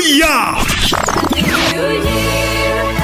Year!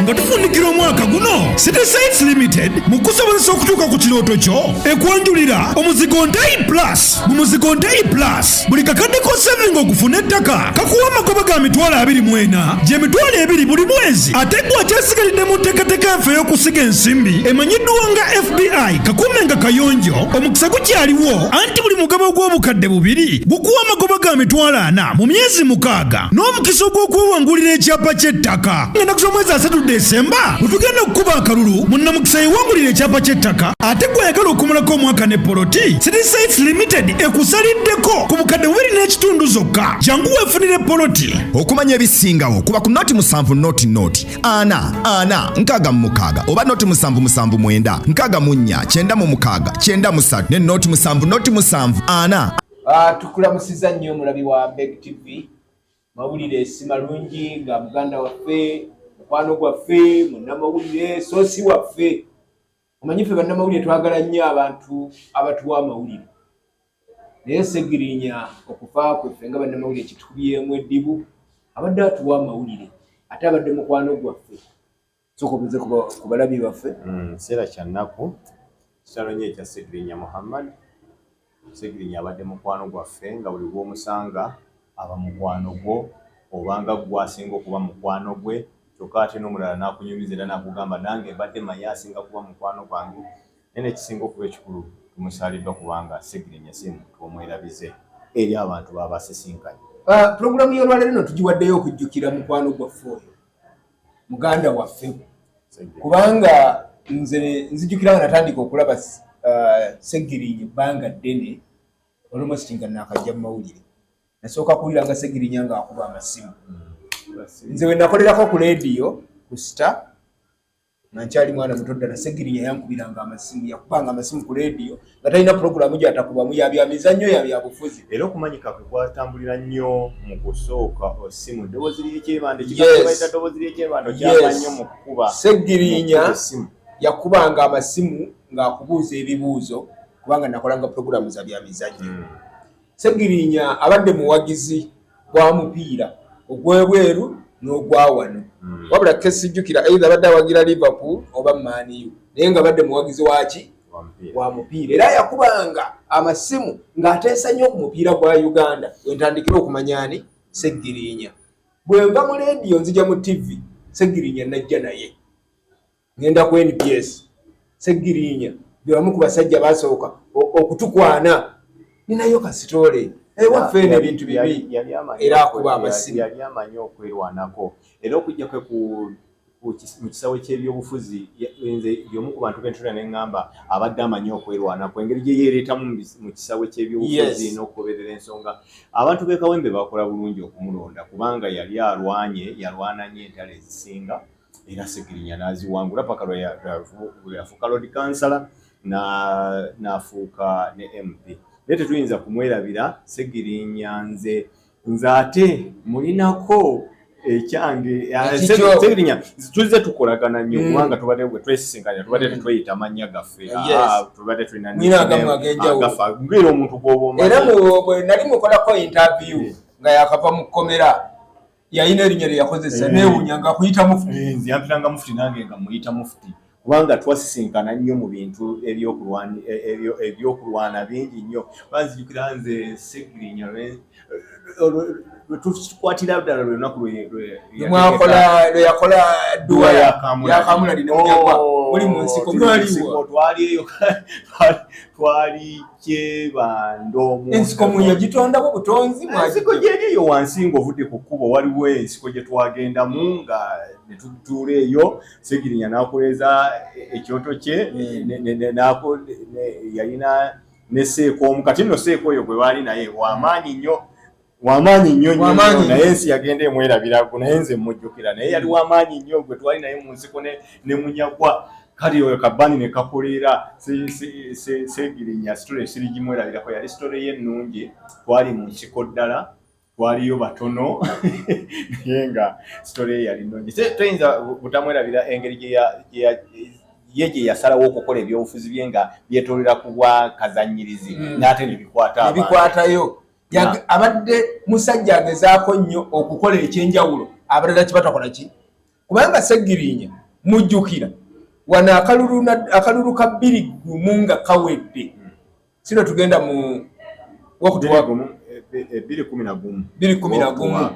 Nga tufundikira omwaka guno, City Sites Limited mu kusobozesa okutuuka ku kirooto kyo ekwanjulira omuzigo Ntayi Plus. Mu muzigo Ntayi Plus, buli kakadde k'osavinga okufuna ettaka kakuwa amagoba ga 24,000, gy'emitwalo 2 buli mwezi. Ate gwe akyasigalidde mu nteekateeka yaffe ey'okusiga ensimbi emanyiddwa nga FBI, kakuume nga kayonjo, omukisa gukyaliwo, anti buli mugabo ogw'obukadde 2 gukuwa amagoba ga 40,000 mu myezi 6 n'omukisa ogw'okwewangulira ekyapa ky'ettaka. Ennaku z'omwezi 30 Desemba bwe tugenda okukuba akalulu, munnamukisa yewangulira ekyapa ky'ettaka. Ate gwe ayagala okumalako omwaka ne poloti, City Sites Limited ekusaliddeko ku bukadde 2.5 zokka. Jangu weefunire poloti. Okumanya ebisingawo, kuba ku 070 0 4 4 66 oba 0 7 7 9 64 96 93 ne 0 7 0 7 4. Tukulamusiza nnyo omulabi wa Beg TV. Mawulire si malungi nga muganda waffe, mukwano gwaffe, munnamawulire, source waffe. Omanyi ffe bannamawulire twagala nnyo abantu abatuwa amawulire, naye Segirinya okufa kweffe nga bannamawulire kitukubyemu eddibu. Abadde atuwa amawulire ate abadde mukwano gwaffe. Sooka obuze ku balabi baffe. Kiseera kya nnaku, kitalo nnyo ekya Segirinya Muhammad. Segirinya abadde mukwano gwaffe, nga buli lw'omusanga aba mukwano gwo, obanga gwe asinga okuba mukwano gwe, kyokka ate n'omulala n'akunyumiza era n'akugamba, "Nange mbadde manyi asinga kuba mukwano gwange." Naye nekisinga okuba ekikulu, tumusaaliddwa kubanga Segirinya si muntu omwerabize eri abantu baba asisinkanye. Pulogulaamu y'olwaleero eno tugiwaddeyo okujjukira mukwano gwaffe oyo, muganda waffe, kubanga nze nzijukira nga natandika okulaba Segirinya ebbanga ddene, almost nga nakajja mu mawulire. Nasooka kuwulira nga Segirinya ng'akuba amasimu. Nze we nakolerako ku leediyo ku Star nga nkyali mwana muto ddala, Segirinya yankubiranga amasimu, yakubanga amasimu ku leediyo nga talina pulogulaamu gyatakubamu, ya byamizannyo, ya byabufuzi. Era okumanyika kwe kwatambulira nnyo mu kusooka osimu ddoboozi ly'ekyebando, ekigambo ddoboozi ly'ekyebando kyava nnyo mu kukuba. Segirinya mu kukuba essimu. Yakubanga amasimu ng'akubuuza ebibuuzo, kubanga nakolanga pulogulaamu za byamizannyo. Segirinya abadde muwagizi gwa mupiira ogw'ebweru n'ogwa wano, wabula kesijjukira either abadde awagira Liverpool oba Man U, naye nga abadde muwagizi waki? Wa mupiira. Wa mupiira. Era yakubanga amasimu ng'ateesa nnyo ku mupiira gwa Uganda. Wentandikira okumanya ani Segirinya. Bwe nva mu leediyo nzija mu TV, Segirinya najja naye ngenda ku NBS. Segirinya be bamu ku basajja basooka okutukwana, ninayo kasitole ewaffe eno, ebintu bibi. Yali amanyi Era akuba amasimu. Yali amanyi okwerwanako, era okujja kwe mu kisawe ky'ebyobufuzi, nze y'omu ku bantu bentula ne ŋŋamba abadde amanyi okwerwanako, engeri gye yeereetamu mu kisawe ky'ebyobufuzi n'okugoberera ensonga. Abantu b'e Kawempe bakola bulungi okumulonda, kubanga yali alwanye, yalwana nnyo entalo ezisinga, era Segirinya n'aziwangula paka lwe yafuuka Lord Kansala, n'afuuka ne MP. Naye tetuyinza kumwerabira Segirinya. Nze ate mulinako ekyange. Ekikyo. Segirinya tuzze tukolagana nnyo, kubanga tubadde bwe twesisinkanya tubadde tetweyita mannya gaffe. Ah, tubadde tulina Mulina agamu ag'enjawulo. Agaffe, ngera omuntu gw'oba omanyi. Era bwe nali mukolako interview nga yakava mu kkomera, yalina erinnya lye yakozesa. Neewuunya nga akuyita Mufuti. Eh, nze yampitanga Mufuti, nange nga muyita Mufuti, kubanga twasisinkana nnyo mu bintu ebyokulwana bingi nnyo. Banzijukira nze Segirinya lwe tukwatira ddala lwe lunaku lwe lwe yakola dduwa ya Kamulali. Ya Kamulali ne Munyagwa. Oh, Muli mu nsiko, tuli mu mwaliwa? nsiko, twali eyo, twali Kyebando Ensiko mu yagitondamu butonzi? Ensiko gyeri eyo wansi ng'ovudde ku kkubo, waliwo ensiko gye twagendamu nga ne tutuula eyo. Segirinya n'akoleza ekyoto kye, yalina ne seeka omu. Kati nno seeka oyo gwe baali naye wamaanyi nnyo, wamaanyi nnyo nnyo. Wamaanyi nnyo. Nnyo. Naye ensi yagenda emwerabira, naye nze mujjukira. Naye yali wamaanyi nnyo gwe twali naye mu nsiko ne Munyagwa. Kale oyo kabani ne kakoleera Segirinya. Story sirigimwerabirako, yali story ye ennungi. Twali mu nsiko ddala, twaliyo batono, naye nga story ye yali nnungi. Toyinza butamwerabira engeri ye gye yasalawo okukola ebyobufuzi bye nga byetoolera ku bwa kazanyirizi, n'ate ne bikwata abantu. Nebikwatayo. Abadde musajja agezaako nnyo okukola ekyenjawulo abalala kibatakola ki, kubanga Segirinya mujjukira wano akalulu ka 2-1 nga kawedde, sino tugenda mu 2-11.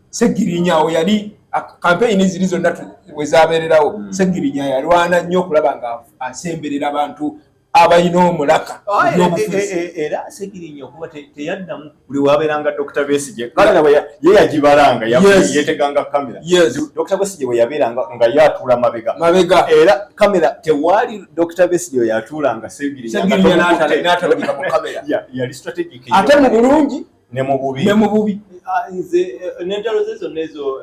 Segirinya awo yali kampeyini ziri zonna we zabeererawo. Segirinya yalwana nnyo okulaba nga asemberera abantu abalina omulaka. Era Segirinya okuba teyaddamu, buli wabeeranga Dr Besigye, kamera ye yagibalanga, yeteganga kamera. Dr Besigye bwe yabeeranga nga ye atuula mabega. Mabega. Era kamera tewaali, Dr Besigye yatuulanga, Segirinya n'atalabika mu kamera. Yali strategic. Ate mu bulungi. Ne mu bubi. Ne mu bubi. Nze n'entalo ze zonna ezo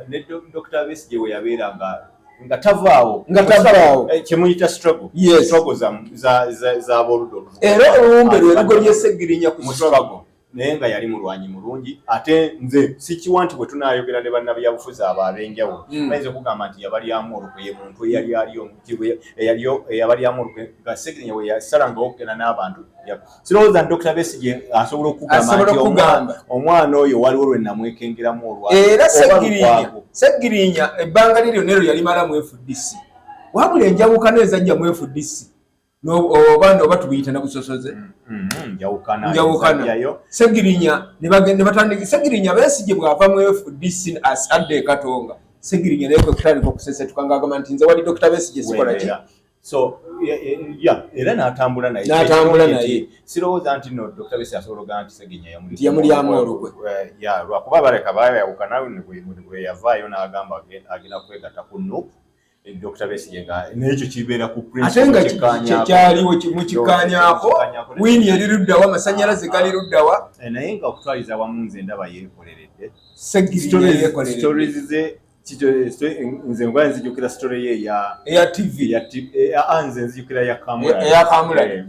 ne Dr Besigye we yabeeranga nga tavaawo. Nga tavaawo. Kyemuyita struggle. Struggle z'aboludda oluvuga. Era olumbe lwe lugobye Segirinya ku struggle, naye nga yali mulwanyi mulungi. Ate nze sikiwa nti bwe tunaayogera ne bannabyabufuzi abo ab'enjawulo, bayinza okugamba nti yabalyamu olukwe. Ye muntu eyali ali eyabalyamu olukwe, nga Segirinya bwe yasalangawo okugenda n'abantu. Sirowooza nti Dr Besigye asobola okugamba nti omwana oyo waliwo lwe namwekengeramu olwa. Era Segirinya ebbanga lye lyonna eryo yalimala mu FDC, wabula enjawukano ezajja mu FDC oba tubuyita nabusosoze. Njawukana. Segirinya ne batandika, Segirinya Besigye bw'ava mu FDC adda e Katonga, Segirinya naye kwe kutandika okusesetuka ng'agamba nti nze wali Dr Besigye sikola ki. So yeah, era n'atambula naye. N'atambula naye. Sirowooza nti no Dr Besigye asobola okugamba nti Segirinya yamulyamu olukwe. Ya, lwakuba baleka bayawukana bwe yavaayo n'agamba agenda kwegatta ku NUP, Dr Besigye nga n'ekyo kibeera ku ate nga kyaliwo mukikkanyaako, wiini eri luddawa, amasannyalaze gali luddawa. Naye nga okutwaliza wamu nze ndaba yeekoleredde. Segirinya yeekoleredde. Stories ze, nze ngwa nzijukira story ye ya eya TV. Nze nzijukira ya Kamulali. Eya Kamulali.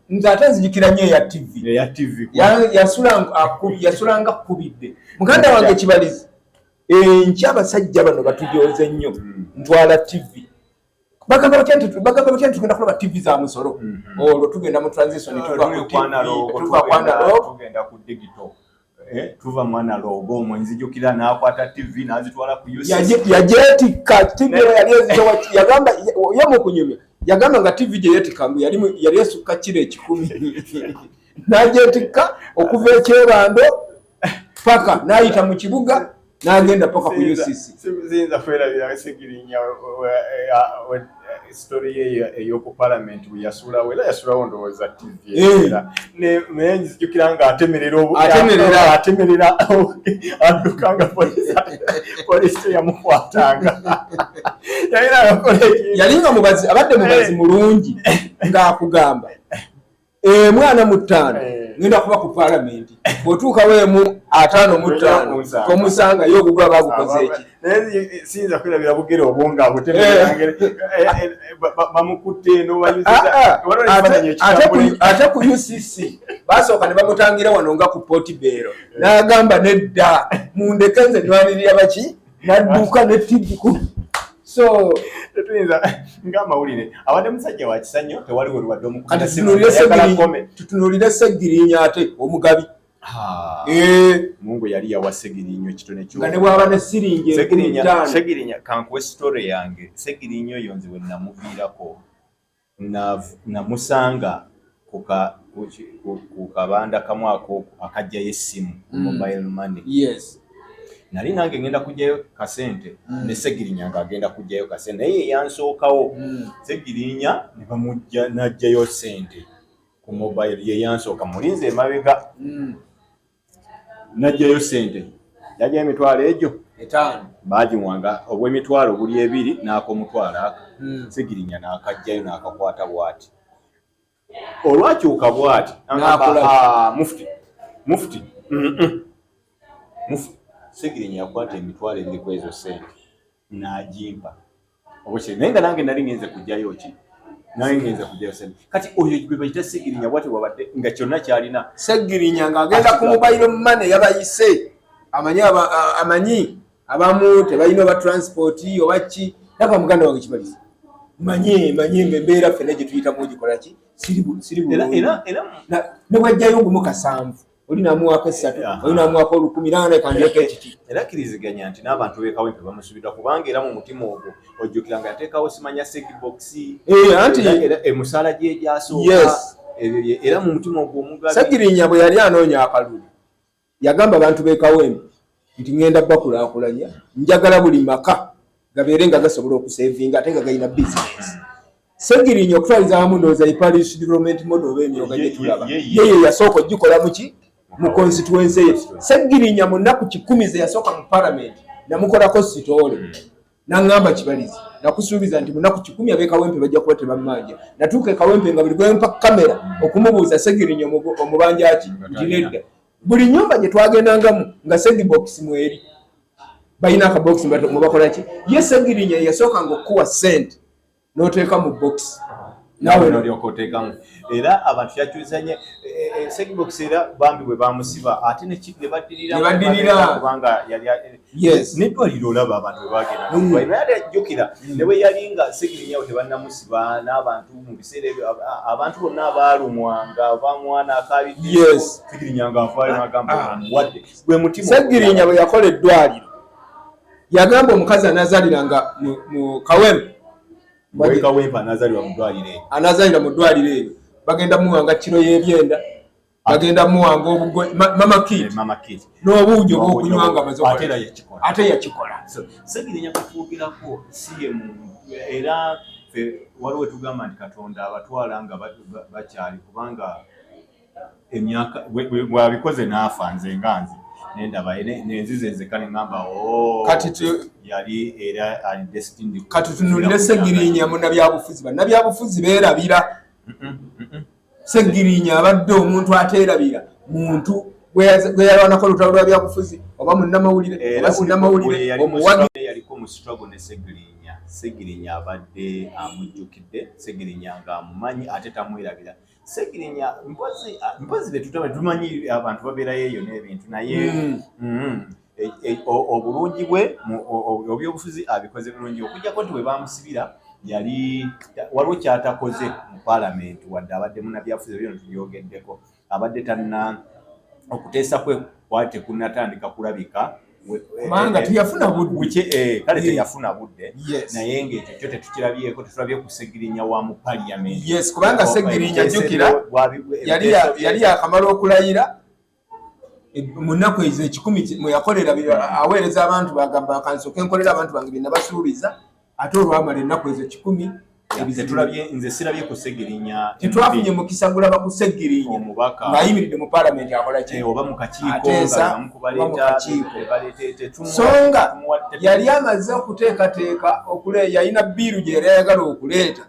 Nze ate nzijukira nnyo eya TV. Eya TV. Yasulanga kkubidde muganda wange Kibalizi, enkya abasajja bano batujoze nnyo, ntwala TV. Bagamba batya nti tugenda kulaba TV za musolo? Olwo tugenda mu transition, tuva ku analog tugenda ku digital. Tuva mu analog omwo, nzijukira n'akwata TV n'azitwala ku UCC. Yajetikka TV, yali ezitowa. Yagamba ye mu kunyumya, yagamba nga TV gye yeetikka mbu yali esukka kiro 100, n'agyetikka okuva ekyebando paka n'ayita mu kibuga n'agenda paka ku UCC. Siyinza kwerabira Segirinya story ye ey'oku parliament bwe yasuulawo, era yasuulawo ndowooza TV. Era naye nzijukira nga atemerera Atemerera. Atemerera adduka nga poliisi teyamukwatanga, yalina agakola ekintu. Yali nga mubazi, abadde mubazi mulungi, ng'akugamba 45 ngenda kuba ku palamenti, bw'otuukawo 55 Kunsanga. tomusanga ye, ogugwa bagukoze eki. Naye siyinza kwerabira bugere obwo nga butemerera bamukutte eno. Ate ku UCC basooka ne bamutangira wano nga ku Portbell, n'agamba nedda, mundeke nze nwanirira baki, n'adduka ne TV ku so. Tetuyinza ng'amawulire, abadde musajja wa kisa nnyo, tewali we lubadde. Kati tutunuulire Segirinya ate omugabi. Mungu yali yawa Segirinya ekitone. Nga ne bwaba ne siringi 5,000. Segirinya, kankuwe story yange. Segirinya oyo nze bwe namuviirako, namusanga ku kabanda kamu ako akajjayo essimu, mobile money. Nali nange ngenda kujjayo kasente, ne Segirinya ng'agenda kujjayo kasente, naye yeyansookawo. Segirinya ne bamujja n'ajjayo sente ku mobile, ye yansooka, mulinze emabega. N'ajjayo sente, yajjayo emitwalo egyo 5. Bagiwanga obw'emitwalo buli ebiri n'ak'omutwalo aka. Segirinya n'akajjayo n'akakwata bw'ati, olwakyuka bw'ati N'akola. "Ah, mufti, mufti, Mufti." Segirinya yakwata 20,000 ku ezo sente n'agimpa obukiri, naye nga nange nali ngenze kujjayo ki, nange ngenze kujjayo sente. Kati oyo gwe bayita Segirinya bwati bwabadde nga kyonna kyalina. Segirinya ng'agenda ku mobile money yabayise, amanyi amanyi abamu tebalina oba transport oba ki. Nava muganda wange Kibalizi, manye manye nga embeera ffenna gye tuyitamu ogikola ki, siri era bulungi. Era Ne bwajjayo gumu kasanvu. Oli namuwaako 3, oli namuwaako 1000, naye kandyeko ekiti. Era kkiriziganya nti n'abantu b'e Kawempe bamusuubirwa, kubanga era mu mutima ogwo ojjukira nga yateekawo simanya Segibox. Anti era emusaala gye egyasooka, ebyo era mu mutima ogwo omugabi. Segirinya bwe yali anoonya akalulu yagamba abantu b'e Kawempe nti ngenda bakulaakulanya, njagala buli maka gabeere nga gasobola okusevinga ate nga galina bizinesi. Segirinya okutwaliza awamu ndowooza ye parish development model oba emyoga gye tulaba ye yasooka ogikola muki mu constituency ye. Segirinya mu nnaku 1000 ze yasooka mu parliament namukolako sitoole, naŋŋamba, "Kibalizi, nakusuubiza nti mu nnaku 1000 ab'e Kawempe bajja kuba tebammanja." Natuuka e Kawempe nga buli gwempa kamera okumubuuza Segirinya omubanja ki, nti nedda. Buli nyumba gye twagendangamu nga Segibox mweri, balina akabokisi mwebakola ki. Ye Segirinya yasookanga okukuwa sente n'oteeka mu bokisi. Nawe nolyoka oteekamu. Era abantu yakyusanye Segibox, era bambi bwe bamusiba ate ne baddirira. Ne baddirira. Kubanga yali n'eddwaliro olaba abantu bwe bagenda, naye ate jjukira ne bwe yali nga Segirinya tebannamusiba n'abantu mu biseera ebyo, abantu bonna abaalumwanga oba mwana akaabidde, Segirinya nga avaayo n'agamba omuwadde gwe mutima. Segirinya bwe yakola eddwaliro yagamba omukazi anazaaliranga mu Kawempe Ow'e Kawempe anazaalirwa mu ddwaliro eryo, anazaalira mu ddwaliro eryo, bagenda muwanga kiro y'ebyenda, bagenda muwanga obugoye, mama kit, mama kit, n'obuugi obwokunywa nga amaze. Ate era yakikola. Ate yakikola. So Segirinya katwogerako si ye muntu, era ffe waliwo wetugamba nti Katonda abatwala nga bakyali, kubanga emyaka bwabikoze n'afa, nze nga nze nendaba nenzize nzeka neŋŋamba, "Oh, Kati yali era ali destined." Kati tunulire Segirinya munnabyabufuzi. Bannabyabufuzi beerabira. Segirinya abadde omuntu ateerabira muntu gwe yalwanako olutalo lwa byabufuzi, oba munnamawulire Era oba sinnamawulire, omuwagi. Yaliko mu struggle ne Segirinya. Segirinya abadde amujjukidde, Segirinya nga amumanyi ate tamwerabira. Segirinya mpozi betutaba tumanyi abantu babeerayo eyo n'ebintu, naye obulungi bwe obyobufuzi abikoze bulungi, okujjako nti bwe bamusibira yali waliwo kyatakoze mu paalamenti, wadde abadde munnabyabufuzi, ebyo tubyogeddeko, abadde tanna okuteesa kwe kwali tekunnatandika kulabika. Kubanga teyafuna budde. Kale teyafuna budde, naye ng'ekyo kyo tetukirabyeko, tetulabye ku Segirinya wa mu parliament. Yes, kubanga Segirinya, jjukira, yali yakamala okulayira mu nnaku ezo 100 mwe yakolera aweereza abantu, bagamba kansooke nkolera abantu bange bye nabasuubiza, ate olwamala ennaku ezo 100 ebizibu Tetulabye, nze sirabye ku Segirinya. Tetwafunye mukisa gulaba ku Segirinya omubaka ng'ayimiridde mu paalamenti akola ki, oba mu kakiiko, ateesa, nga oba mu baleeta kakiiko. So nga yali amaze okuteekateeka yalina bill gye yali ayagala okuleeta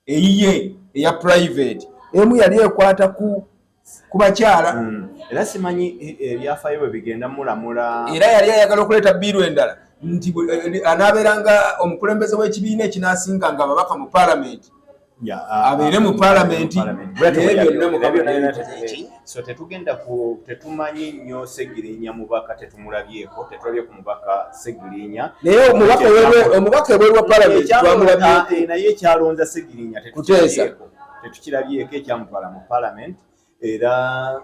eyiye eya private, emu yali ekwata ku bakyala. Era simanyi ebyafaayo bwe bigenda mulamula. Era yali ayagala okuleeta bill endala nti anaabeeranga omukulembeze w'ekibiina ekinaasinga nga ababaka mu paalamenti abeere mu paalamenti, naye byonna Mukama nabikoze ki? So tetugenda ku, tetumanyi nnyo Segirinya mubaka, tetumulabyeko, tetulabye ku mubaka Segirinya. Naye omubaka ebweru wa paalamenti twamulabyeko. Naye ekyalonza Segirinya Kuteesa. Tetukirabyeko ekyamutwala mu parliament, era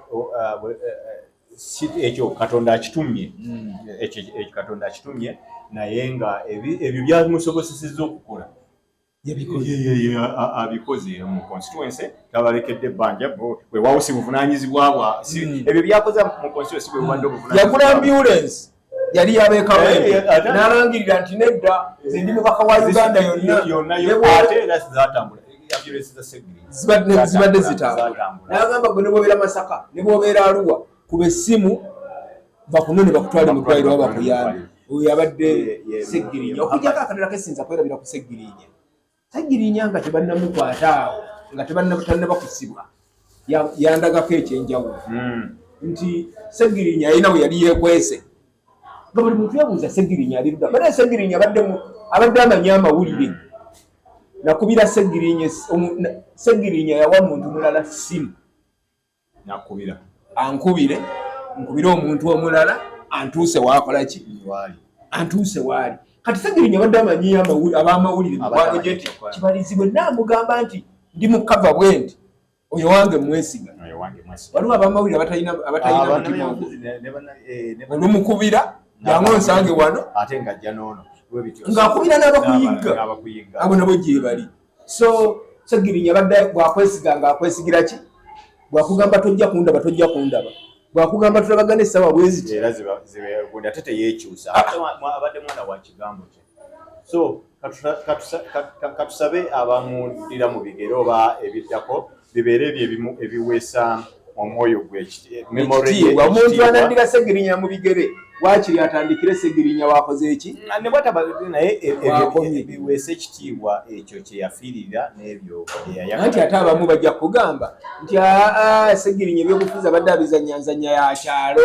ekyo Katonda akitumye, ekyo Katonda akitumye, naye nga ebyo byamusobosesezza okukola. Yabikoze. Ye, abikoze mu constituency, tabalekedde ebbanja. Weewaawo si buvunaanyizibwa bwa ebyo byakoze mu constituency bwe bubadde obuvunaanyizibwa. Yagula ambulance yali yabeekawempe, Eh, n'alangirira nti nedda, nze ndi mubaka wa Uganda yonna. Yonna. Ne Ate era zatambula ambulance za Segirinya. Zibadde zitambula. Zatambula. N'agamba gwe ne bwobeera Masaka, ne bwobeera Aluwa, kuba essimu bakuno ne bakutwale mu ddwaliro oba bakuyambe. Oyo abadde Segirinya. Okujjako akatala kesinza kwerabira ku Segirinya, Segirinya nga tebannamukwata awo, nga tebannaba kusibwa, yandagako ekyenjawulo nti Segirinya yalina we yali yeekwese nga buli muntu yabuuza Segirinya ali ludda. Bade Segirinya abadde amanyi amawulire. Nakubira Segirinya, Segirinya yawa muntu mulala simu. Nakubira. Ankubire, nkubire omuntu omulala antuuse waakola ki, waali. Antuuse waali. Kati Segirinya abadde amanyi ab'amawulire, mikwano gye, nti Amanyi. Kibalizibwe naamugamba nti ndi mu kava bwe nti. Oyo wange mwesiga. Oyo wange mwesiga. Waliwo abamawulire abatalina abatalina Ah, mutima ogwo. bannabyabufuzi ne Olumukubira, jangu onsange wano. Ate ng'ajja n'ono. Bwe bityo. Ng'akubira n'abakuyigga. N'abakuyigga. Abo nabo gye bali. So Ssegirinya abadde bw'akwesiga ng'akwesigira ki? Bw'akugamba tojja kundaba, tojja kundaba. Bw'akugamba tulabagana essaawa bwe ziti. Era ziba gundi ate teyeekyusa. Ah. Ate abadde mwana wa kigambo kye. So katusabe abamuddira mu bigere oba ebiddako bibeere ebyo ebiweesa omwoyo gwe memory ye Ekitiibwa. Omuntu ekitiibwa. anaddira Ssegirinya mu bigere waakiri atandikire Ssegirinya wakoze eki? Ne bw'ataba naye ebyo Wakomye. biweesa ekitiibwa ekyo kye yafiirira n'ebyo bye yayagala. Anti ate abamu bajja kugamba nti aa, Ssegirinya ebyobufuzi abadde abizannyanzannya ya kyalo.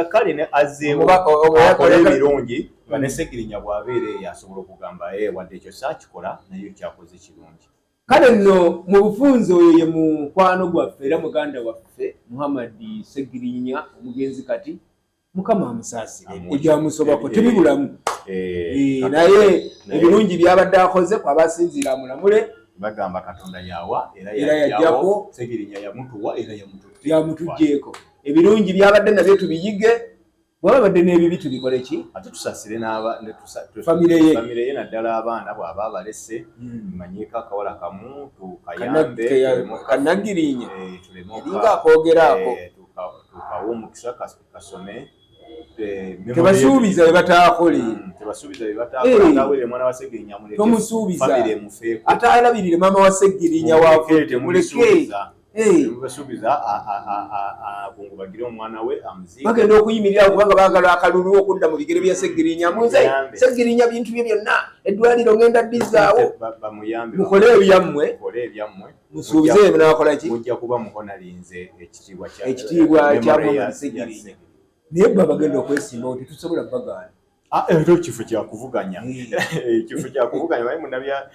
Kale ne azzeewo akole ebirungi nga ne Ssegirinya bw'abeera eyo asobola okugamba, wadde ekyo saakikola naye kyakoze kirungi. Kale nno mu bufunze oyo ye mukwano gwaffe era muganda waffe Muhammad Ssegirinya omugenzi kati Mukama amusaasire ebyamusobako tebibulamu. Naye ebirungi byabadde akoze kwaba asinziira amulamule. Bagamba Katonda yawa era Era yajjako. Ssegirinya yamutuwa era yamututte. Yamutuggyeko. Ebirungi byabadde nabyo tubiyige, bwaba badde n'ebibi tubikole ki? Ate tusaasire Famire ye. famire ye naddala abaana bw'aba abalese, manyiiko akawala kamu tukayambe, Kannagirinya. Tuleme Eringa akoogera ako. Tukawe omukisa kasome. Tebasuubiza bye bataakole. Tebasuubiza bye bataakola. Atawere mwana wa Ssegirinya muleke. Tomusuubiza. Famire emufeeko. Ate alabirire maama wa Ssegirinya Muleke, waafudde. Muleke. temulisuubiza. Temubasuubiza, akungubagire omwana we amuziike. Bagenda okuyimirira kubanga baagala akalulu okudda mu bigere bya Ssegirinya. Munze Muyambe. Ssegirinya bintu bye byonna eddwaliro ngenda ddizaawo. Bamuyambe. Mukole ebyammwe. Mukole ebyammwe. Musuubize ebyo munaakola ki? Mujja kuba muhonalinze ekitiibwa kya Ekitiibwa kya memory Muhammad ya Ssegirinya. Ssegirinya. Naye bo abagenda okwesimbawo tetusobola bagaana. Era ekifo kyakuvuganya. Ekifo kyakuvuganya, naye munnabya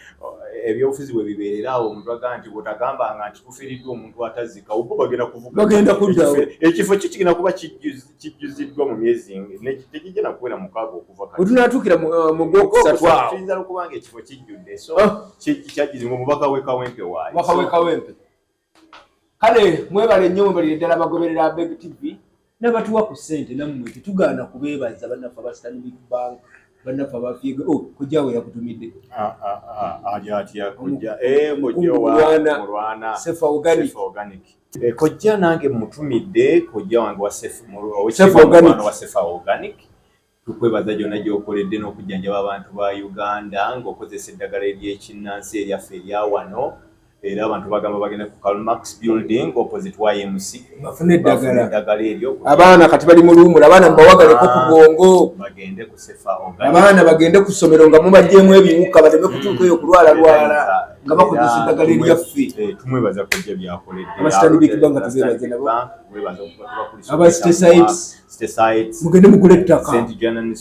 ebyobufuzi bwe bibeerera awo omuntu agamba nti bw'otagambanga nti tufiiriddwa omuntu atazika, bo bagenda kuvuganya. Bagenda kuddawo. Ekifo kyo kigenda kuba kijjuziddwa mu myezi tekijja na kuwera 6 okuva kati. Bwe tunaatuukira mu gwokusatu awo. Tuyinza n'okuba nga ekifo kijjudde. So, kyajjuzibwa omubaka w'e Kawempe waayo. Omubaka w'e Kawempe. Kale mwebale nnyo, mwebalire ddala abagoberera Abeg TV n'abatuwa ku ssente, nammwe tetugaana kubeebaza, bannaffe aba Stanbic Bank, bannaffe aba Figo. Oh, kojja we yakutumidde. Ali atya kojja? Kojja wa Mulwana. Mulwana. Sefa Organic. Sefa Organic. Kojja nange mutumidde, kojja wange wa Sefa, Sefa Organic. Mulwana wa Sefa Organic. Tukwebaza gyonna gy'okoledde n'okujjanjaba abantu ba Uganda ng'okozesa eddagala ery'ekinnansi eryaffe erya wano. Era abantu bagamba bagenda ku Karl Marx Building opposite YMC. Bafune eddagala. Bafune eddagala eryo. Abaana kati bali mu luwummula, abaana mubawagaleko ku bwongo. Bagende ku Sefa Organic. Abaana bagende ku ssomero nga mubaggyemu ebiwuka baleme kutuuka eyo kulwalalwala nga bakozesa eddagala eryaffe. Tumwebaza kojja byakoledde. Aba Stanbic Bank tubeebaze nabo. Stanbic Bank, twebaza okuba tubakulisa Aba State Sites. State Sites. Mugende mugule ettaka. St. John